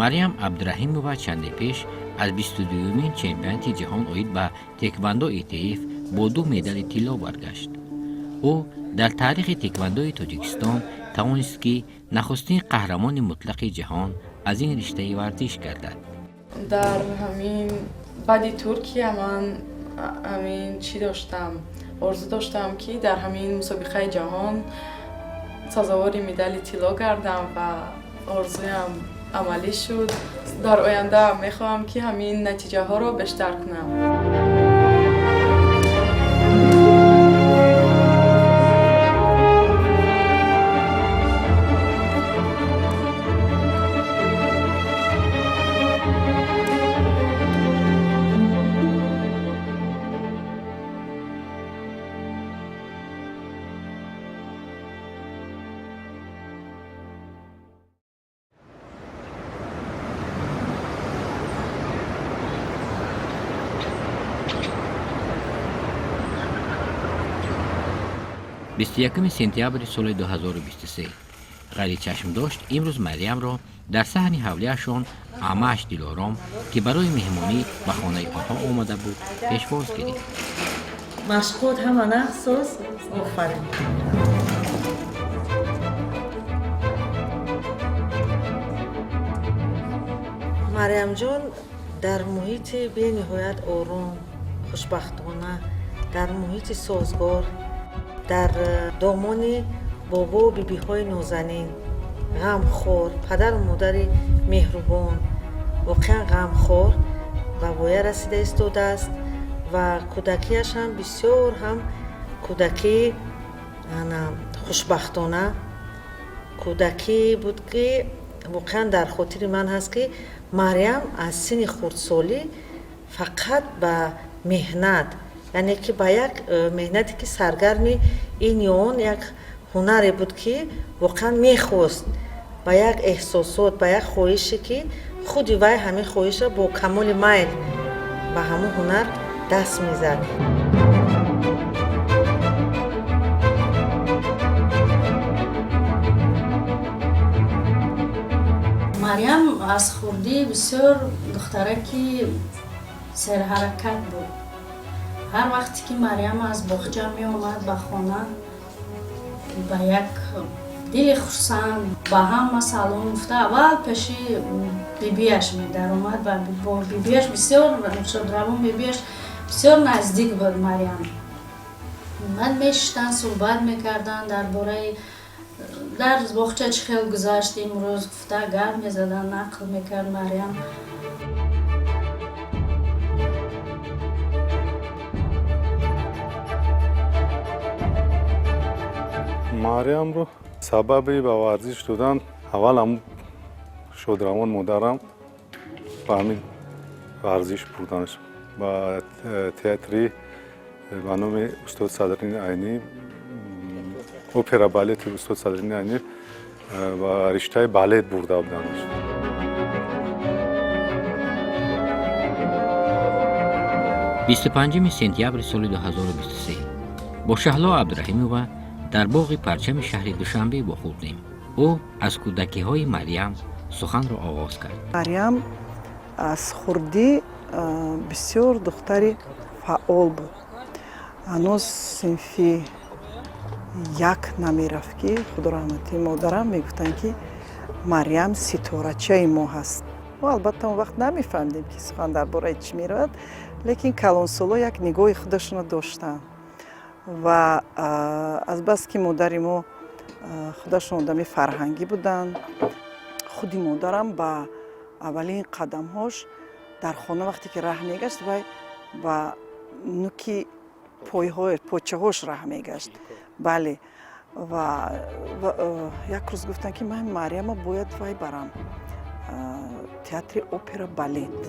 Марьям Абдураҳимова чанде пеш аз 22-юмин чемпионати ҷаҳон оид ба теквандо ИТФ бо ду медали тилло баргашт. Ӯ дар таърихи теквандои Тоҷикистон тавонист, ки нахустин қаҳрамони мутлақи ҷаҳон аз ин риштаи варзиш гардад. Дар ҳамин баъди Туркия ман ҳамин чӣ доштам, орзу доштам, ки дар ҳамин мусобиқаи ҷаҳон сазовори медали тилло гардам ва орзуям амалӣ шуд. Дар оянда мехоҳам, ки ҳамин натиҷаҳоро бештар кунам. 21 сентябри соли 2023 ғайричашмдошт имрӯз Марьямро дар саҳни ҳавлиашон амааш Дилором, ки барои меҳмонӣ ба хонаи онҳо омада буд, пешвоз гирифт. Машқот ҳама нақсоз, офарин. Марьямҷон дар муҳити бениҳоят ором, хушбахтона, дар муҳити созгор, дар домони бобову бибиҳои нозанин, ғамхор, падару модари меҳрубон, воқеан ғамхор ба воя расида истодааст ва кӯдакиаш ҳам бисёр ҳам кӯдакии хушбахтона кӯдакӣ буд, ки воқеан дар хотири ман ҳаст, ки Марьям аз синни хурдсолӣ фақат ба меҳнат, яъне ки ба як меҳнате, ки саргарми ин ё он як ҳунаре буд, ки воқеан мехост, ба як эҳсосот, ба як хоҳише, ки худи вай ҳамин хоҳишро бо камоли майл ба ҳамон ҳунар даст мезад. Марьям аз хурдӣ бисёр духтараки серҳаракат буд. Ҳар вақте ки Марьям аз боғча меомад ба хона, ба як дили хурсанд ба ҳама салом гуфта, аввал пеши бибиаш медаромад ва бо бибиаш бисёр, шодравон бибиаш бисёр наздик буд. Марьям баъд мешиштанд, суҳбат мекарданд дар бораи дар боғча чӣ хел гузашт имрӯз гуфта, гап мезаданд, нақл мекард Марьям. Марьямро сабаби ба варзиш додан аввал ҳам шодравон модарам ба ҳамин варзиш бурданаш ба театри ба номи устод Садриддини Айнӣ, опера балети устод Садриддини Айнӣ, ба риштаи балет бурда буданаш. 25 сентябри соли 2023 бо Шаҳло Абдураҳимова дар боғи Парчами шаҳри Душанбе вохӯрдем. Ӯ аз кӯдакиҳои Марьям суханро оғоз кард. Марьям аз хурдӣ бисёр духтари фаъол буд. Ҳанӯз синфи як намерафт, ки худо раҳматии модарам мегуфтанд, ки Марьям ситорачаи мо ҳаст. Мо албатта он вақт намефаҳмидем, ки сухан дар бораи чӣ меравад, лекин калонсоло як нигоҳи худашонро доштанд ва азбаски модари мо худашон одами фарҳангӣ буданд, худи модарам ба аввалин қадамҳош дар хона вақте ки раҳ мегашт, вай ба нуки почаҳош раҳ мегашт. Бале, ва як рӯз гуфтанд, ки ман Марьяма бояд вай барам театри опера балет.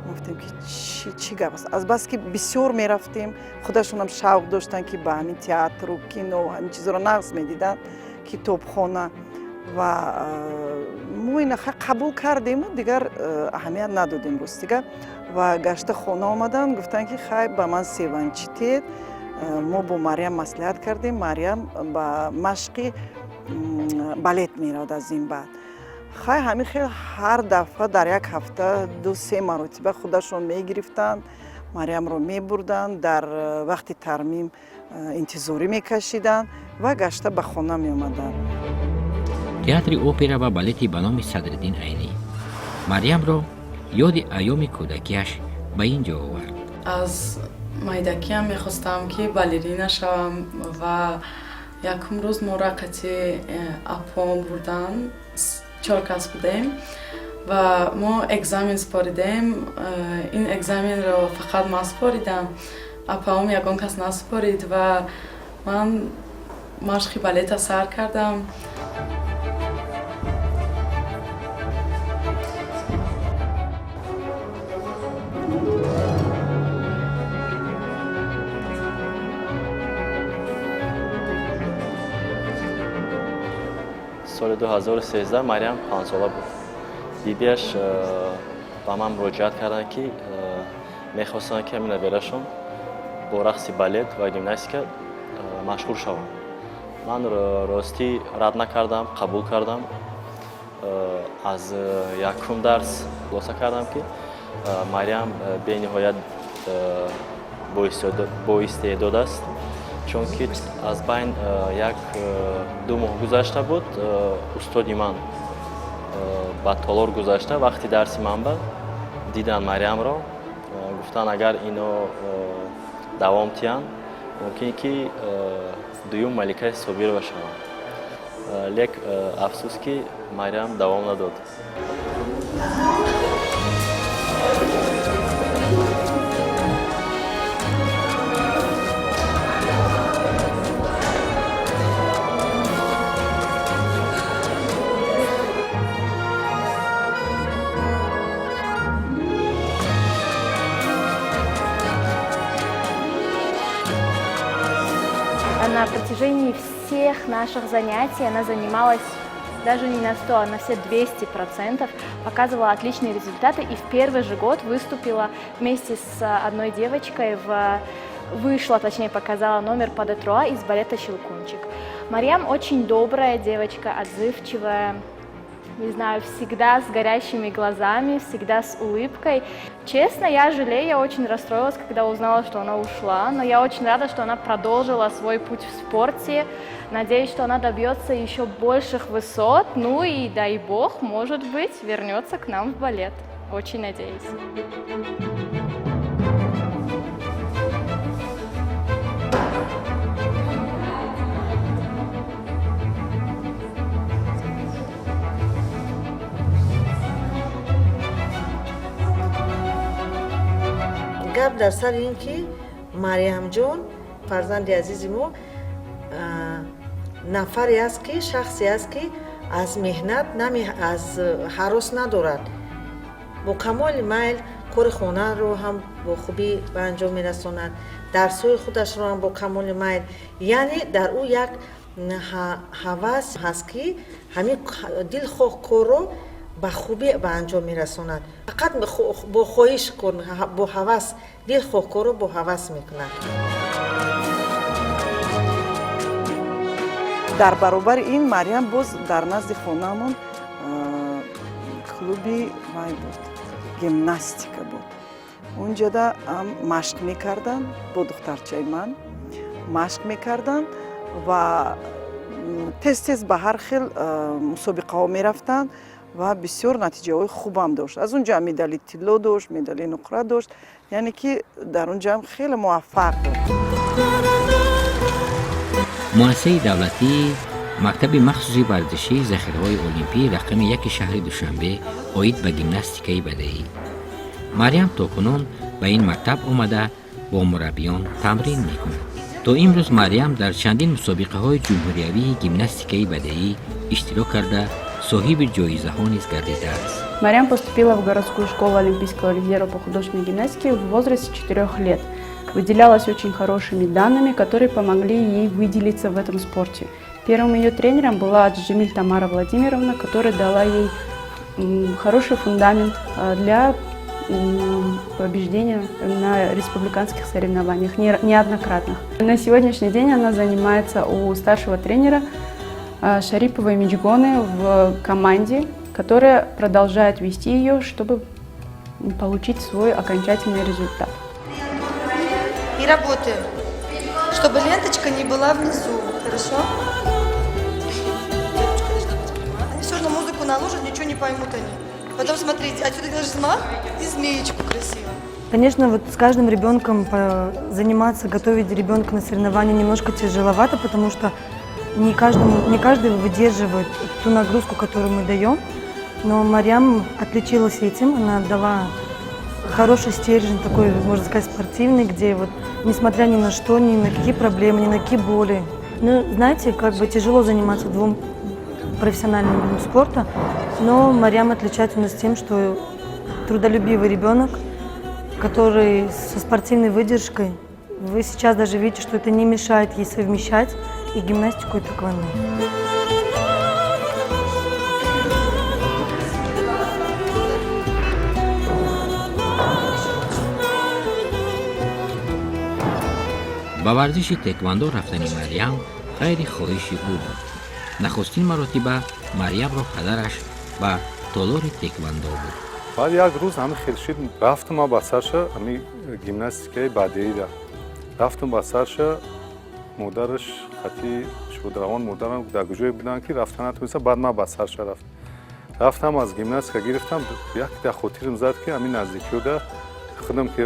Гуфтем, ки чӣ гап аст? Азбаски бисёр мерафтем, худашонам шавқ доштанд, ки ба ҳамин театру кино, ҳамин чизоро нағз медиданд, китобхона, ва мо ина қабул кардему дигар аҳамият надодем, ростига. Ва гашта хона омаданд, гуфтанд, ки хай, ба ман севанчи тед, мо бо Марьям маслиҳат кардем, Марьям ба машқи балет меравад аз ин баъд. Хай, ҳамин хел ҳар дафъа дар як ҳафта ду се маротиба худашон мегирифтанд, Мариамро мебурданд, дар вақти тармим интизорӣ мекашиданд ва гашта ба хона меомаданд. Театри опера ва балети ба номи Садриддин Айнӣ Марьямро ёди айёми кӯдакиаш ба ин ҷо овард. Аз майдакиам мехостам, ки балерина шавам, ва якум рӯз моро қати апом бурдан, чор кас будем ва мо экзамен супоридем. Ин экзаменро фақат ман супоридам, апаом ягон кас насупорид, ва ман машқи балета сар кардам. Соли 2013 Мариам 5сола буд. Бибиаш ба ман муроҷиат карданд, ки мехостанд, ки ҳамин наберашон бо рақси балет ва гимнастика машғул шаванд. Ман ростӣ рад накардам, қабул кардам. Аз якум дарс хулоса кардам, ки Мариам бениҳоят боистеъдод аст, чунки аз байн як 2 моҳ гузашта буд, устоди ман ба толор гузашта, вақти дарси ман ба дидан Мариамро, гуфтанд, агар ино давом тиҳанд, мумкин ки дуюм Маликаи Собирова шаванд. Лек афсӯс, ки Мариам давом надод. На протяжении всех наших занятий она занималась даже не на 100, а на все 200%, показывала отличные результаты и в первый же год выступила вместе с одной девочкой, вышла, точнее показала номер па-де-труа из балета «Щелкунчик». Марьям очень добрая девочка, отзывчивая, не знаю, всегда с горящими глазами, всегда с улыбкой. Честно, я жалею, я очень расстроилась, когда узнала, что она ушла, но я очень рада, что она продолжила свой путь в спорте. Надеюсь, что она добьется еще больших высот, ну и, дай бог, может быть, вернется к нам в балет. Очень надеюсь. Гап дар сари ин ки Мариямҷон, фарзанди азизи мо, нафаре аст, ки шахсе аст, ки аз меҳнат аз ҳарос надорад, бо камоли майл кори хонаро ҳам бо хубӣ ба анҷом мерасонад, дарсҳои худашро ҳам бо камоли майл, яъне дар ӯ як ҳавас ҳаст, ки ҳамин дилхоҳ корро ба хубӣ ба анҷом мерасонад. Фақат бо хоҳиш кор, бо ҳавас, дилхоҳ корро бо ҳавас мекунад. Дар баробари ин Мариям боз дар назди хонаамон клуби вай буд, гимнастика буд. Унҷода машқ мекарданд, бо духтарчаи ман машқ мекарданд ва тез тез ба ҳар хел мусобиқаҳо мерафтанд ва бисёр натиҷаҳои хубам дошт. Аз он ҷо медали тилло дошт, медали нуқра дошт, яъне ки дар он ҷоам хеле муваффақ буд. Муассисаи давлатии мактаби махсуси варзишии захираҳои олимпӣ рақами яки шаҳри Душанбе оид ба гимнастикаи бадаӣ. Марьям то кунун ба ин мактаб омада, бо мураббиён тамрин мекунад. То имрӯз Марьям дар чандин мусобиқаҳои ҷумҳуриявии гимнастикаи бадаӣ иштирок карда, соҳиби ҷоизаҳо низ гардидааст. Марьям поступила в городскую школу Олимпийского резерва по художественной гимнастике в возрасте 4 лет. Выделялась очень хорошими данными, которые помогли ей выделиться в этом спорте. Первым ее тренером была Джемиль Тамара Владимировна, которая дала ей хороший фундамент для побеждения на республиканских соревнованиях, неоднократных. На сегодняшний день она занимается у старшего тренера Шариповой Мичгоны в команде, которая продолжает вести ее, чтобы получить свой окончательный результат. И работаем, чтобы ленточка не была внизу, хорошо? Ленточка должна быть прямая. Они все равно музыку наложат, ничего не поймут они. Потом смотрите, отсюда делаешь взмах и змеечку красиво. Конечно, вот с каждым ребенком заниматься, готовить ребенка на соревнования немножко тяжеловато, потому что не каждый выдерживает ту нагрузку, которую мы даем. Но Марьям отличилась этим, она дала хороший стержень, такой, можно сказать, спортивный, где вот, несмотря ни на что, ни на какие проблемы, ни на какие боли. Ну, знаете, как бы тяжело заниматься двум профессиональным видом спорта, но Марьям отличается у нас тем, что трудолюбивый ребенок, который со спортивной выдержкой. Вы сейчас даже видите, что это не мешает ей совмещать и гимнастику, и тэквондо. Ба варзиши теквандо рафтани Марьям ғайри хоҳиши ӯ буд. Нахустин маротиба Марьямро падараш ба толори теквандо бурд. Баъд як рӯз ҳами хел шид, рафтам ма ба сарша, ҳами гимнастикаи бадеида рафтам ба сарша. Модараш хати шодравон модарам дар куҷое буданд, ки рафта натонистам. Баъд ман ба сарша рафтам, аз гимнастика гирифтам. Як дар хотирам зад, ки ҳамин наздикиёда худам, ки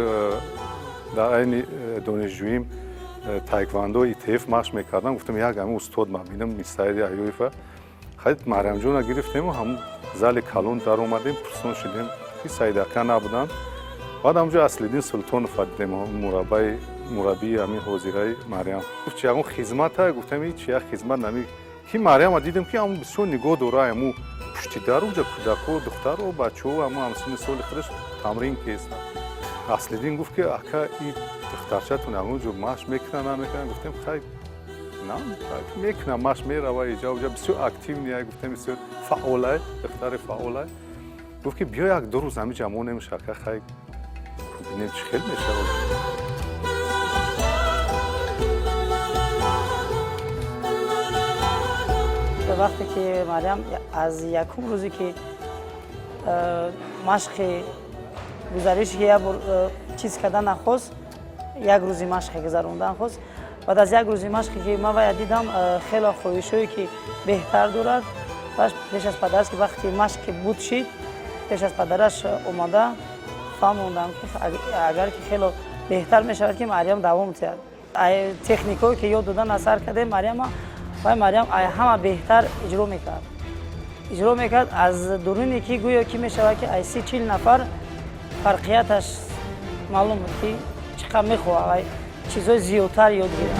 дар айни донишҷӯим таэквондо ИТФ машқ мекардам, гуфтам, як ҳамин устод ма бинам, Мирсаиди Аюева. Хайд, Марьямҷона гирифтему ҳамун зали калон даромадем, пурсон шидем, ки Саидака набуданд. Баъд ҳамҷо Аслиддин Султонова дидем, мураббаи, мураббии ҳамин ҳозираи Марьям. Гуфт, чи ягон хизмата? Гуфтам, ҳеч як хизмат нами, ки Марьяма дидем, ки ҳамун бисёр нигоҳ дора. Ҳамун пушти дар уҷа кӯдако, духтаро, бачаҳо, ҳамун ҳамсини соли худаш тамрин кестанд. Аслиддин гуфт, ки ака, и духтарчатон ягон ҷо машқ мекунад, намекунад? Гуфтем, хай, мекунам, машқ мерава иҷа уҷа, бисёр активный. Гуфтем, бисёр фаъолай, духтари фаъолай. Гуфт, ки биё, як ду рӯз ҳамиҷа монем, шака, хай, бинем, чӣ хел мешавад. Вақте ки Марьям аз якум рӯзе, ки машқи гузариши, ки як бор чиз кардан нахост, як рӯзи машқе гузарондан хост. Баъд аз як рӯзи машқе, ки ман вая дидам, хеле хоҳишҳое, ки беҳтар дорад. Пеш аз падараш, ки вақти машқи буд шид, пеш аз падараш омада фаҳмондам, ки агар ки хело беҳтар мешавад, ки Марьям давом диҳад. Техникҳое, ки ёд додан асар кардем Марьяма, вай Марьям ҳама беҳтар иҷро мекард. Аз дуруне, ки гӯё ки мешавад, ки ай 30-40 нафар фарқияташ маълум буд, ки чӣ қадр мехоҳад вай чизҳои зиёдтар ёд гирад.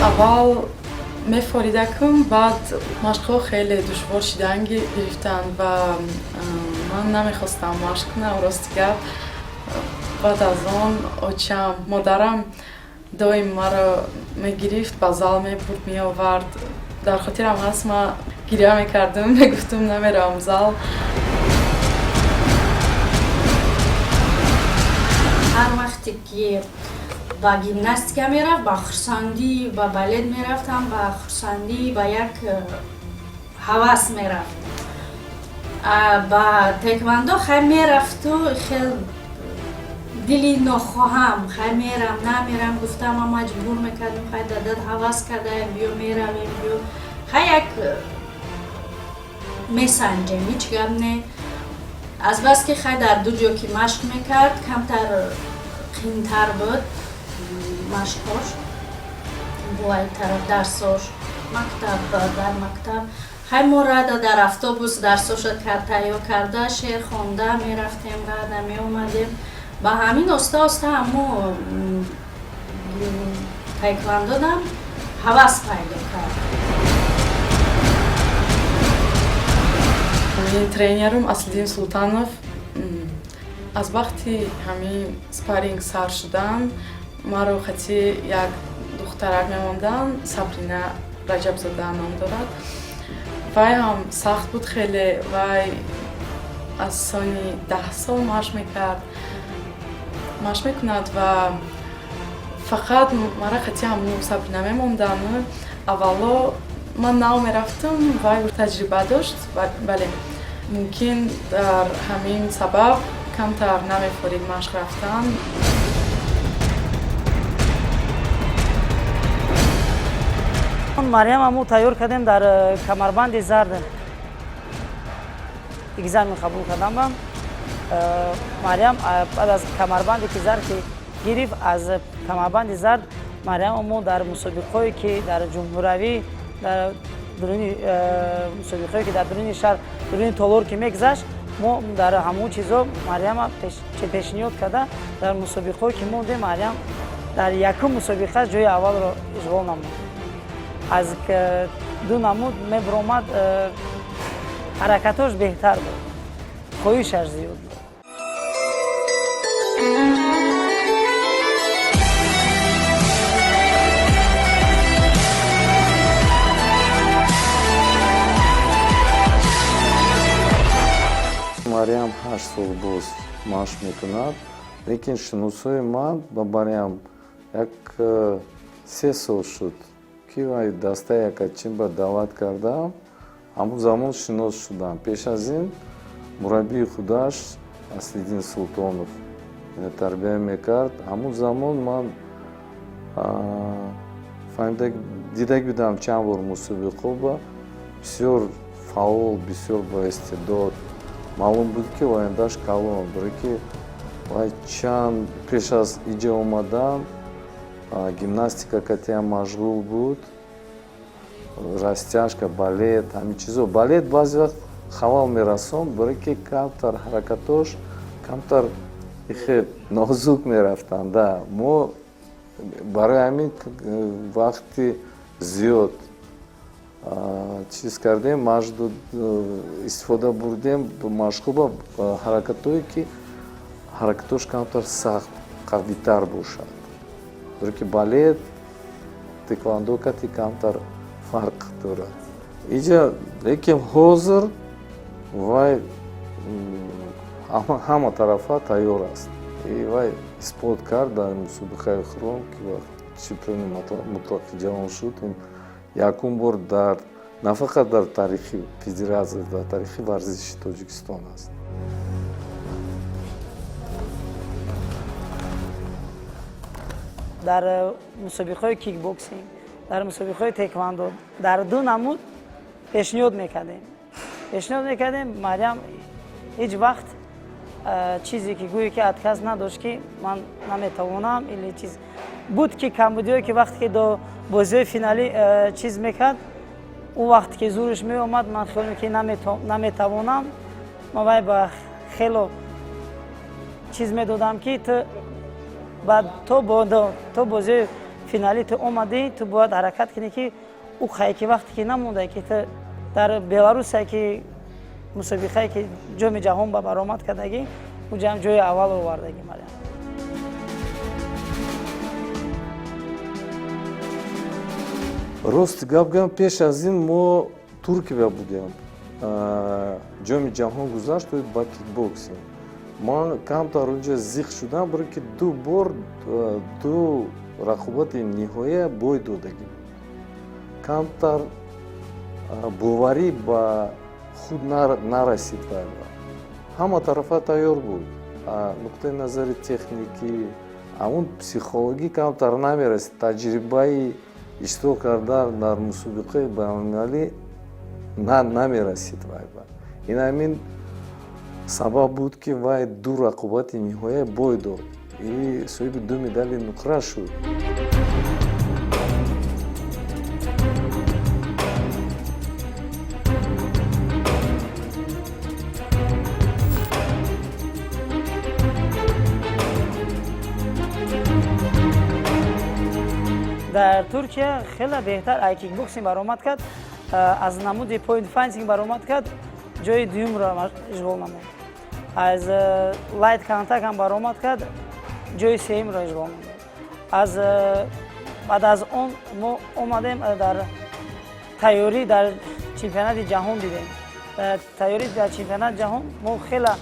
Аввал мефоридакум, баъд машқҳо хеле душвор шидан гирифтанд ва ман намехостам машқ кунам, рости гап. Баъд аз он очам, модарам доим маро мегирифт, ба зал мебурд, меовард. Дар хотирам ҳаст, ман гиря мекардам, мегуфтам, намеравам зал. Ҳар вақте ки ба гимнастика мерафт, ба хурсандӣ, ба балет мерафтам, ба хурсандӣ, ба як ҳавас мерафт. Ба тэквандо хай мерафту хел дили нохоҳам, хай мерам, намерам гуфтам, ма маҷбур мекардем. Хай, дадат ҳавас карда, биё, меравем, биё, хай, як месанҷем, ҳеҷ гап не. Азбаски хай дар ду ҷо ки машқ мекард, камтар қиинтар буд машқҳош, бо тараф дарсош, мактаб, дар мактаб хай мо рада дар автобус дарсоша тайёр карда, шеър хонда мерафтем, рада меомадем. Ба ҳамин оста оста ҳамо таэквондодам ҳавас пайдо кард. Тренерум Аслиддин Султанов аз вақти ҳамин спарринг сар шудан маро хати як духтарак мемонданд, Сабрина Раҷабзода ном дорад. Вай ҳам сахт буд хеле. Вай аз сони 10 сол машқ мекард, машқ мекунад ва Фақат мара хати ҳамун Сабрина мемондам. Аввало ман нав мерафтам, вай таҷриба дошт, бале, мумкин дар ҳамин сабаб камтар намефорид машқ рафтан. Марьяма мо тайёр кардем дар камарбанди зард, экзамен қабул кардам. Ба Марьям баъд аз камарбанде ки зард ки гирифт, аз камарбанди зард Марьяма мо дар мусобиқҳое ки дар ҷумҳуравӣ, дар дуруни мусобиқҳое ки дар дуруни шаҳр, дуруни толор ки мегузашт, мо дар ҳамон чизо Марьяма пешниҳод карда, дар мусобиқҳое ки мондем, Марьям дар якум мусобиқа ҷои аввалро ишғол намуд. Аз ду намуд мебиромад, ҳаракатош беҳтар буд, хоҳишаш зиёд буд. Марьям 8 сол боз машқ мекунад, лекин шиносои ман ба Марьям як 3 сол шуд, ки вай дастаи Акадчинба даъват кардам, ҳамун замон шинос шудам. Пеш аз ин мураббии худаш Аслиддин Султонов тарбия мекард. Ҳамун замон ман фаҳмида дида будам чанд бор мусобиқоба, бисёр фаъол, бисёр боистеъдод. Маълум буд, ки ояндаш калон, барое ки вай чанд пеш аз иҷа омадан гимнастика катиам машғул буд, растяжка, балет, ҳамин чизо. Балет баъзе вақт халал мерасонд, барое ки камтар ҳаракатош камтар ихе нозук мерафтанд. Да, мо барои ҳамин вақти зиёд чиз кардем, машқ истифода бурдем, машқуба ҳаракатое ки ҳаракатош камтар сахт, қавитар бошад, барое ки балет тэквондо кати камтар фарқ дорад иҷа. Лекин ҳозир вай ҳама тарафа тайёр аст и вай исбот кард дар мусобиқаи хуром, ки чемпиони мутлақи ҷаҳон шуд. Ин якум бор дар на фақат дар таърихи федератсия, дар таърихи варзиши Тоҷикистон аст. Дар мусобиқаҳои кикбоксинг, дар мусобиқаҳои тэквондо дар ду намуд пешниҳод мекардем. Марьям ҳеҷ вақт чизе ки гӯе ки отказ надошт, ки ман наметавонам или чиз буд, ки камбудиҳое ки вақте ки до бозиҳои финалӣ чиз мекард, ӯ вақте ки зӯраш меомад, ман хиёл ки наметавонам. Ман вай ба хело чиз медодам, ки ту баъд то бозиҳои финалӣ ту омадӣ, ту бояд ҳаракат кунӣ, ки ӯ хайки вақте ки намонда, ки ту дар Беларусия ки мусобиқае ки Ҷоми ҷаҳон ба баромад кардагӣ, уҷам ҷои аввал овардагӣ, Марям. Рости гап гӯям, пеш аз ин мо Туркия будем, Ҷоми ҷаҳон гузашт ба кикбоксинг. Ман камтар унҷа зиқ шудам, барое ки ду бор ду рақобати ниҳоя бой додагӣ, камтар боварӣ ба худ нарасид. Вайба ҳама тарафа тайёр буд, нуқтаи назари техникӣ, он психологӣ камтар намерасид, таҷрибаи иштирок кардан дар мусобиқаи байналмилалӣ намерасид вайба. Ин ҳамин сабаб буд, ки вай ду рақобати ниҳоя бой дод и соҳиби ду медали нуқра шуд. Дар Туркия хеле беҳтар ай кикбоксинг баромад кард, аз намуди point fighting баромад кард, ҷои дуюмро ишғол намуд. Аз light contact ҳам баромад кард, ҷои сеюмро ишғол намуд. Аз баъд аз он мо омадем, дар тайёрӣ дар чемпионати ҷаҳон дидем. Дар тайёрӣ дар чемпионати ҷаҳон мо хеле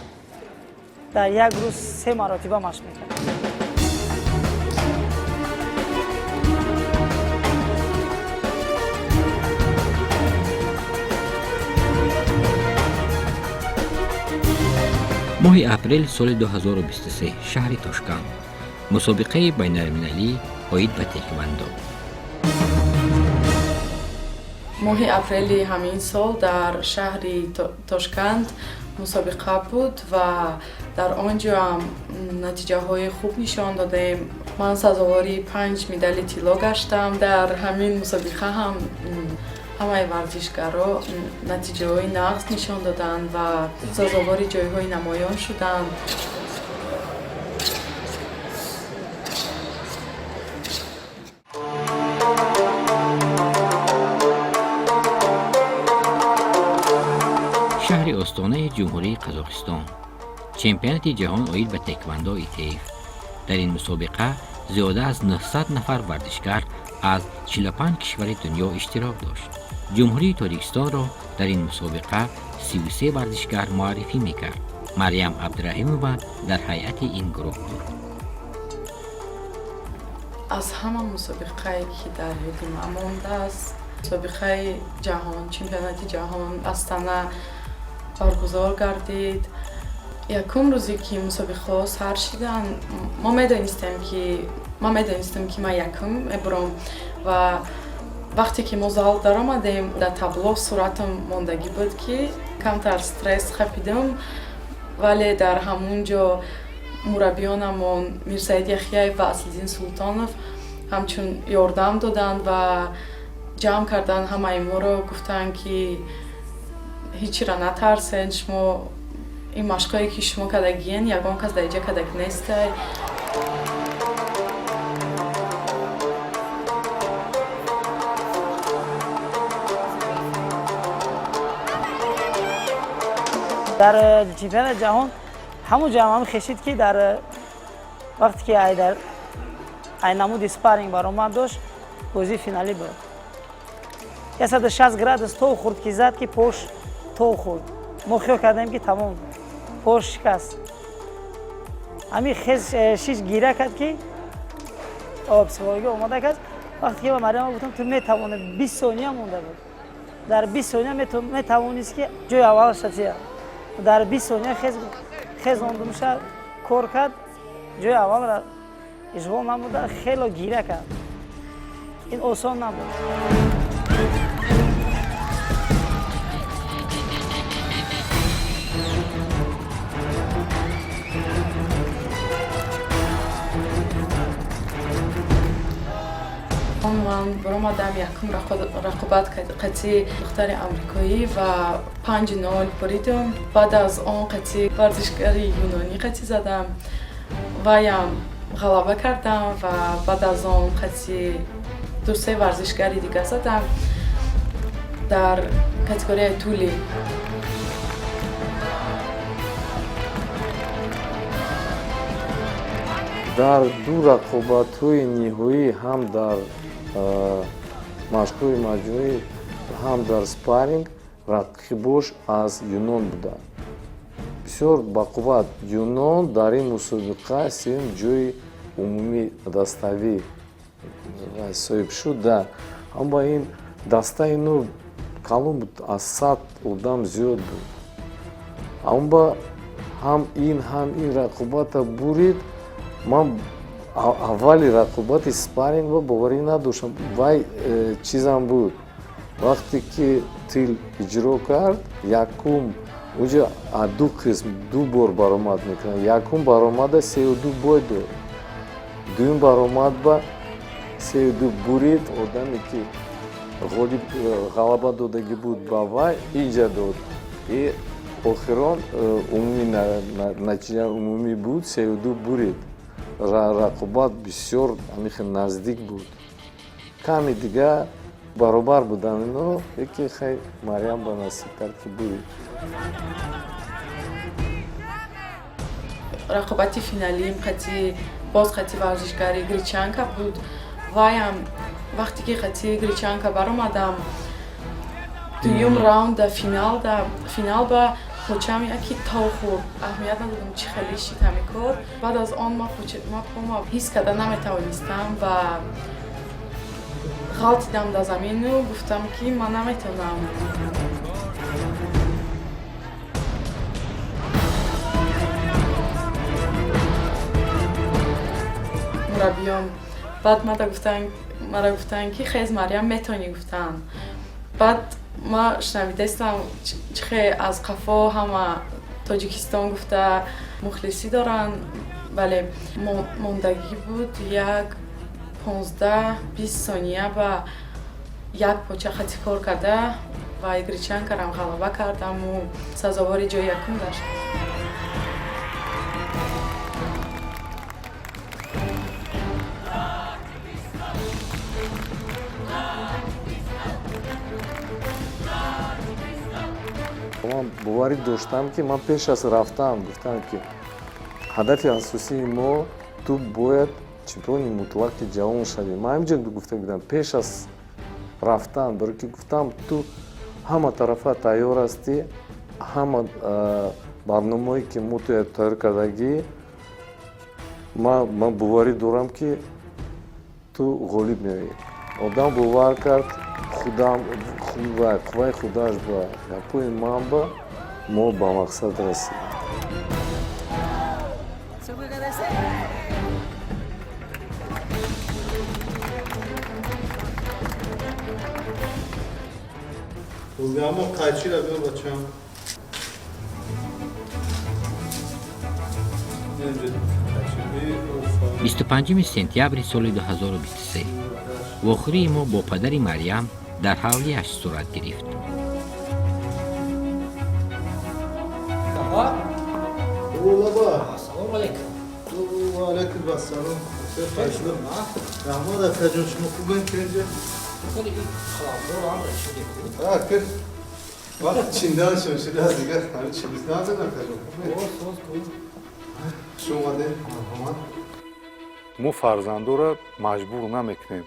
дар як рӯз се маротиба машқ мекардем. Моҳи апрел соли 2023, шаҳри Тошканд, мусобиқаи байналмилалӣ оид ба теквандо. Моҳи апрели ҳамин сол дар шаҳри Тошканд мусобиқа буд ва дар он ҷоам натиҷаҳои хуб нишон додем. Ман сазовори панҷ медали тилло гаштам. Дар ҳамин мусобиқа ҳам ҳамаи варзишгаро натиҷаҳои нағз нишон доданд ва сазовори ҷойҳои намоён шуданд. Шаҳри Остонаи Ҷумҳурии Қазоқистон, чемпионати ҷаҳон оид ба теквандо ИТФ. Дар ин мусобиқа зиёда аз 900 нафар варзишгар аз 45 кишвари дунё иштирок дошт. Ҷумҳурии Тоҷикистонро дар ин мусобиқа 33 варзишгар муаррифӣ мекард. Марьям Абдураҳимова дар ҳайати ин гурӯҳ буд. Аз ҳама мусобиқае, ки дар ёди ман мондааст, мусобиқаи ҷаҳон, чемпионати ҷаҳон Астана баргузор гардид. Якум рӯзе, ки мусобиқаҳо сар шиданд, мо медонистем, ки ман медонистам, ки ман якум мебурам. Ва вақте ки мо зал даромадем, дар табло суратам мондагӣ буд, ки камтар стресс хапидам, вале дар ҳамун ҷо мураббиёнамон Мирсаид Яхияев ва Аслиддин Султонов ҳамчун ёрдам доданд ва ҷамъ карданд ҳамаи моро, гуфтанд, ки ҳечира натарсен шумо, ин машқҳое, ки шумо кардагиен, ягон кас дар иҷа кардаги нестай. Дар чемпионати ҷаҳон ҳамун ҷамъам хешид, ки дар вақте ки ай дар ай намуди спарринг баромад дошт, бозии финалӣ буд, 160 градус то хӯрд, ки зад, ки пош то хӯрд. Мо хиёл кардем, ки тамом, пош шикаст. Ҳамин хез шиш гира кард, ки психология омода кард. Вақте ки ба Марьяма гуфтам, ту метавонӣ, 20 сония монда буд, дар 20 сония метавонист, ки ҷои аввал шатия. Дар 20 сония хез ондумша кор кард, ҷои аввалра ишғол намуда, хело гира кард. Ин осон набуд. Ман баромадам, якум рақобат қатъи духтари амрикоӣ ва 5-0 буридам. Баъд аз он қатъи варзишгари юнонӣ қатъӣ задам, ваям ғалаба кардам ва баъд аз он қатъи ду-се варзишгари дига задам дар категорияи тӯлӣ. Дар ду рақобатҳои ниҳоӣ, ҳам дар машқҳои маҷмӯӣ, ҳам дар спарринг, рақибош аз Юнон буданд, бисёр бақувват. Юнон дар ин мусобиқа сеюм ҷои умумӣ даставӣ соҳиб шуд. Да, аммо ин дастаи ну калон буд, аз 100 одам зиёд буд. Амба ҳам ин, ҳам ин рақобата бурид. Ман аввали рақобати спаррингро боварӣ надоштам. Вай чизам буд, вақте ки тил иҷро кард, якум уҷа ду қисм ду бор баромад мекунад. Якум баромада 3-2 бой дод, дуюм баромад ба 3-2 бурид. Одаме, ки ғолиб ғалаба додагӣ буд ба вай, инҷа дод. И охирон умумӣ натиҷа умумӣ буд, 3-2 бурид. Рақобат бисёр ҳамихел наздик буд, ками дига баробар буданд ино, яке хай Марьям ба насиб кард, ки бурид. Рақобати финалиим қатъи боз қатъи варзишгари гречанка буд. Ваям вақте ки қатъи гречанка баромадам, дуюм раунда финалда, финал ба почам яки тов хӯрд. Аҳамият надодам, чӣ хеле шид ҳамин кор. Баъд аз он ма пома ҳис карда наметавонистам ва ғалтидам дар замину гуфтам, ки ман наметавонам. Мураббиён баъд мара гуфтанд, ки хез, Марьям, метавонӣ, гуфтанд. Баъд ма шунавидаистам, чихе аз қафо ҳама Тоҷикистон гуфта мухлисӣ доранд. Бале, мондагӣ буд як 15-20 сония, ба як поча хати кор карда ва игричанкарам ғалаба кардаму сазовори ҷои якум гаштам. Ман боварӣ доштам, ки ман пеш аз рафтан гуфтам, ки ҳадафи асосии мо: ту бояд чемпиони мутлақи ҷаҳон шавӣ. Ман ҳаминҷо гуфта будам пеш аз рафтан, барои ки гуфтам, ту ҳама тарафа тайёр ҳастӣ, ҳама барномаое ки мо туя тайёр кардагӣ, ман боварӣ дорам, ки ту ғолиб меоӣ. Одам бовар кард, худам қувваи худаш ба гапҳои ман ба мо ба мақсад расидем. Мо қайчира биёр, бачам. 25 сентябри соли 2023 вохӯрии мо бо падари Марьям дар ҳавлиаш сурат гирифт. Ассалому алайкум. Ваалайкум ассалом. Раҳмат, акаҷон, шумо хубен? Кенҷа вақт чинданшон шуда, дигар ҳами чи назад, акаҷон. Хуш омадед, марҳамат. Мо фарзандоро маҷбур намекунем.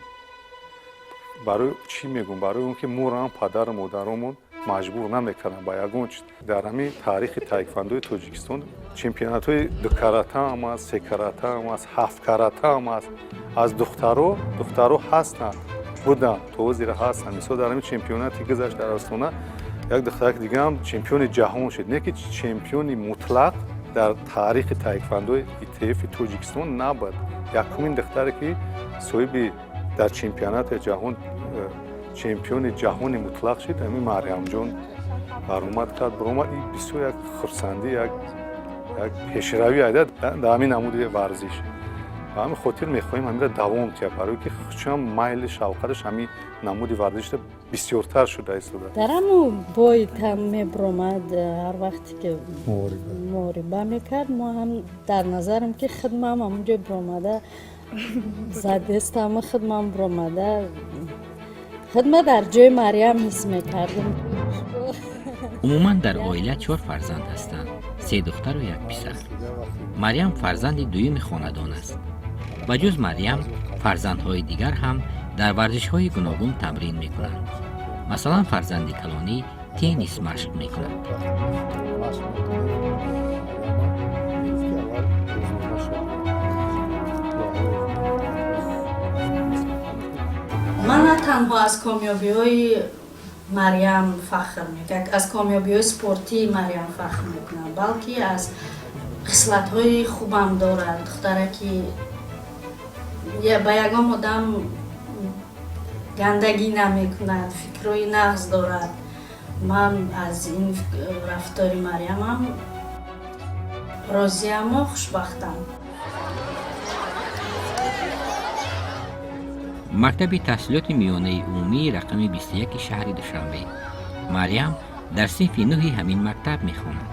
Барои чӣ мегӯм? Барои он ки моро падару модаромон маҷбур намекарданд ба ягон чиз. Дар ҳамин таърихи таеквандои Тоҷикистон чемпионатҳои дукаратаам аст, секаратаам аст, ҳафткаратаам аст. Аз духтаро, духтаро ҳастанд, буданд, то ҳозира ҳастанд. Мисол, дар ҳамин чемпионате гузашт дар Остона, як духтараки дигаам чемпиони ҷаҳон шуд. Не ки чемпиони мутлақ дар таърихи таеквандои ИТФи Тоҷикистон набуд. Якумин духтаре, ки соҳиби дар чемпионати ҷаҳон чемпиони ҷаҳони мутлақ шуд, ҳамин Марьямҷон баромад кард, баромад. И бисёр як хурсандӣ, як пешравӣ айда дар ҳамин намуди варзиш. Ба ҳамин хотир мехоҳем ҳаминро давом диҳад, барое ки чун майли шавқаташ ҳамин намуди варзишда бисёртар шуда истода. Дар ҳаму бой там мебуромад, ҳар вақте ки муҳориба мекард, мо ҳам дар назарам, ки хидмам ҳамунҷо буромада задестам, хидмам буромада, хидма дар ҷои Марьям ҳис мекардем. Умуман дар оила чор фарзанд ҳастанд: се духтару як писар. Марьям фарзанди дуюми хонадон аст. Ба ҷуз Марьям, фарзандҳои дигар ҳам дар варзишҳои гуногун тамрин мекунанд. Масалан, фарзанди калонӣ теннис машқ мекунад. Ман на танҳо аз комёбиҳои Марьям фахр мекунам, аз комёбиҳои спортии Марьям фахр мекунам, балки аз хислатҳои хубам дорад. Духтараки ба ягон одам гандагӣ намекунад, фикрҳои нағз дорад. Ман аз ин рафтори Марьямам розиаму хушбахтам. Мактаби таҳсилоти миёнаи умумии рақами 21 шаҳри Душанбе. Марьям дар синфи нӯҳи ҳамин мактаб мехонад.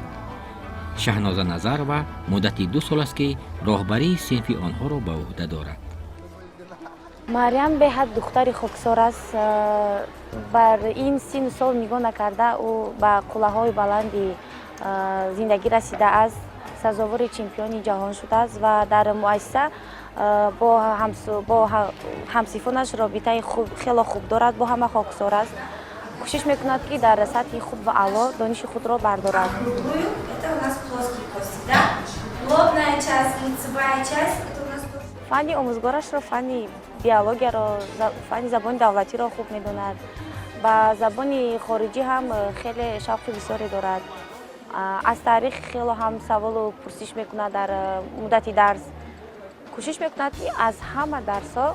Шаҳноза Назарова муддати 2 сол аст, ки роҳбарии синфи онҳоро ба ӯҳда дорад. Марьям беҳад духтари хоксор аст. Бар ин сину сол нигоҳ накарда, ӯ ба қуллаҳои баланди зиндагӣ расидааст, сазовори чемпиони ҷаҳон шудааст ва дар муассиса бо ҳамсифонаш робитаи хело хуб дорад, бо ҳама хоксор аст, кӯшиш мекунад, ки дар сатҳи хуб ва аъло дониши худро бардорад. Это у нас плоские кости, да? Лобная часть, лицевая часть, это у нас Фанни омӯзгорашро, фанни биологияро, фанни забони давлатиро хуб медонад. Ба забони хориҷӣ ҳам хеле шавқи бисёре дорад. Аз таърих хело ҳам саволу пурсиш мекунад дар муддати дарс. Кӯшиш мекунад, ки аз ҳама дарсҳо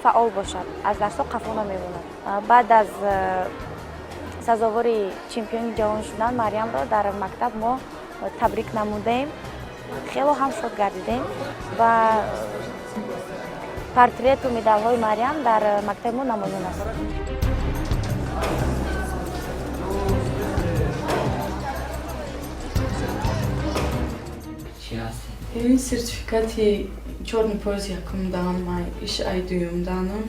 фаъол бошад, аз дарсҳо қафо намемонад. Баъд аз сазовори чемпиони ҷаҳон шудан Марьямро дар мактаб мо табрик намудем, хело ҳам шод гардидем ва портрету медалҳои Марьям дар мактаби мо намоён аст. Ин сертификати чёрный пояс якум дан, иш ай дуюм данам.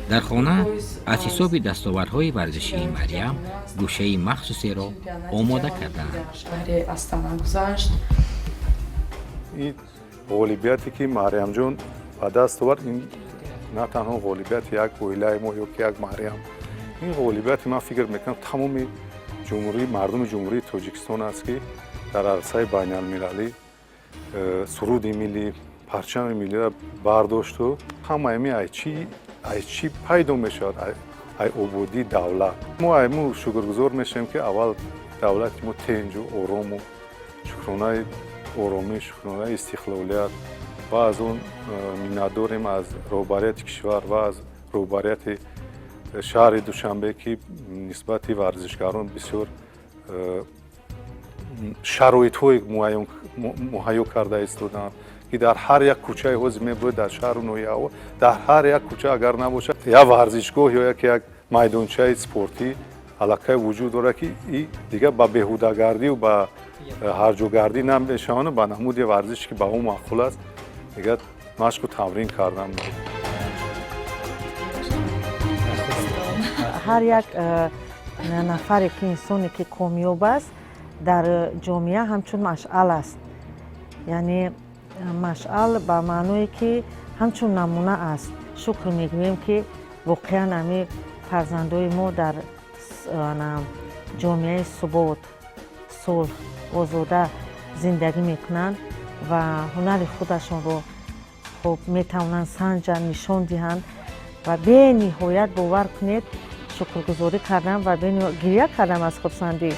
Дар хона аз ҳисоби дастовардҳои варзишии Марьям гӯшаи махсусеро омода кардаанд. Шаҳри Астана гузашт. Ин ғолибияте, ки Марьямҷон ба даст овард, ин на танҳо ғолибияти як оилаи мо ё ки як Марьям, ин ғолибияти, ман фикр мекунам, тамоми ҷумҳурӣ, мардуми Ҷумҳурии Тоҷикистон аст, ки дар арсаи байналмилалӣ суруди миллӣ, парчами миллиро бардошту ҳамаи ми ай чӣ пайдо мешавад? Ай ободии давлат. Мо айму шукргузор мешавем, ки аввал давлати мо тинҷу орому, шукронаи оромӣ, шукронаи истиқлолият, ва аз он миннатдорем аз роҳбарияти кишвар ва аз роҳбарияти шаҳри Душанбе, ки нисбати варзишгарон бисёр шароитҳои муҳайё карда истоданд, ки дар ҳар як кӯчаи ҳозир мебояд дар шаҳру ноҳияҳо, дар ҳар як кӯча агар набошад, як варзишгоҳ ё як майдончаи спортӣ аллакай вуҷуд дорад, ки и дигар ба беҳудагардию ба ҳарҷугардӣ намешаванд, ба намуди варзише, ки ба ӯ маъқул аст, дигар машқу тамрин кардан. Ҳар як нафаре ки, инсоне ки комёб аст, дар ҷомеа ҳамчун машъал аст, яъне машъал ба маъное, ки ҳамчун намуна аст. Шукр мегӯем, ки воқеан ами фарзандои мо дар ҷомеаи субот, сулҳ, озода зиндагӣ мекунанд ва ҳунари худашонро хуб метавонанд санҷанд, нишон диҳанд. Ва бениҳоят, бовар кунед, шукргузорӣ кардам ва гиря кардам аз хурсандӣ.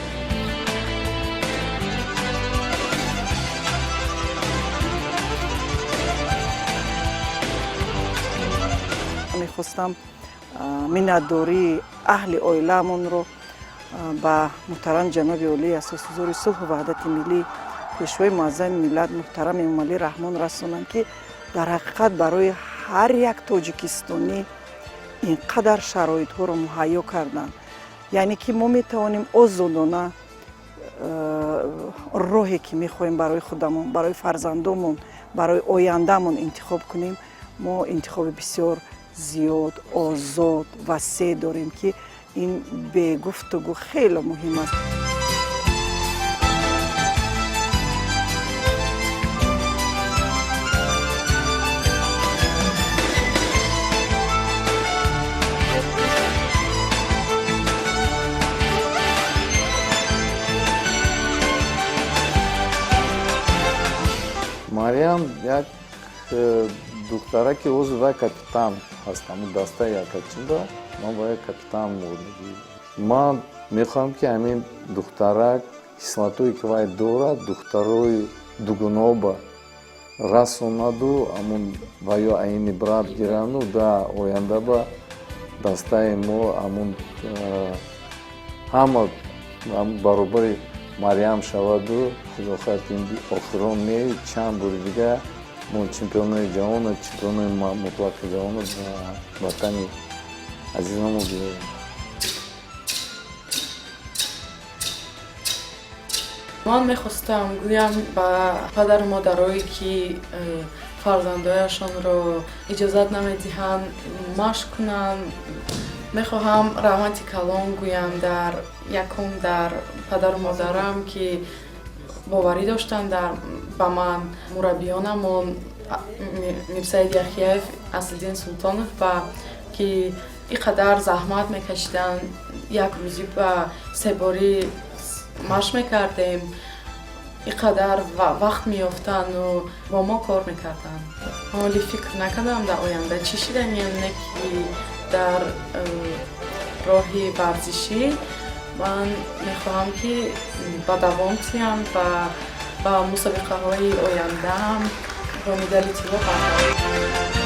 Мехостам миннатдории аҳли оилаамонро ба муҳтарам ҷаноби олии асосгузори сулҳу ваҳдати миллӣ, пешвои муаззами миллат, муҳтарам Эмомалӣ Раҳмон расонам, ки дар ҳақиқат барои ҳар як тоҷикистонӣ ин қадар шароитҳоро муҳайё карданд, яъне ки мо метавонем озодона роҳе, ки мехоҳем, барои худамон, барои фарзандомон, барои ояндамон интихоб кунем. Мо интихоби бисёр зиёд, озод, васеъ дорем, ки ин бегуфтугӯ хеле муҳим аст. Марьям як духтараки ҳозир вай капитан ҳаст, ҳамун дастаи якачинда ман вай капитан модагӣ. Ман мехоҳам, ки ҳамин духтарак хислатое, ки вай дорад, духтарои дугуноба расонаду ҳамун ваё аини брат гирану да оянда ба дастаи мо ҳамун ҳама баробари Марьям шаваду, худо хоҳад, ин охирон не, чанд бори дигар мо чемпионои ҷаҳону чемпионои мутлақи ҷаҳону ба ватани азизамо биёрем. Ман мехостам гӯям ба падару модарое, ки фарзандояшонро иҷозат намедиҳанд машқ кунанд. Мехоҳам раҳмати калон гӯям дар якум дар падару модарам, ки боварӣ доштанд ба ман, мураббиёнамон Мирсаид Яхияев, Аслиддин Султонов, ба ки ин қадар заҳмат мекашиданд. Як рӯзӣ ба себорӣ машқ мекардем, ин қадар вақт меёфтанду бо мо кор мекарданд. Ҳоли фикр накардам дар оянда чӣ шиданиям, не ки дар роҳи варзишӣ ман мехоҳам, ки ба давом тиям ва ба мусобиқаҳои ояндаам. Бо медали тилло баргашт.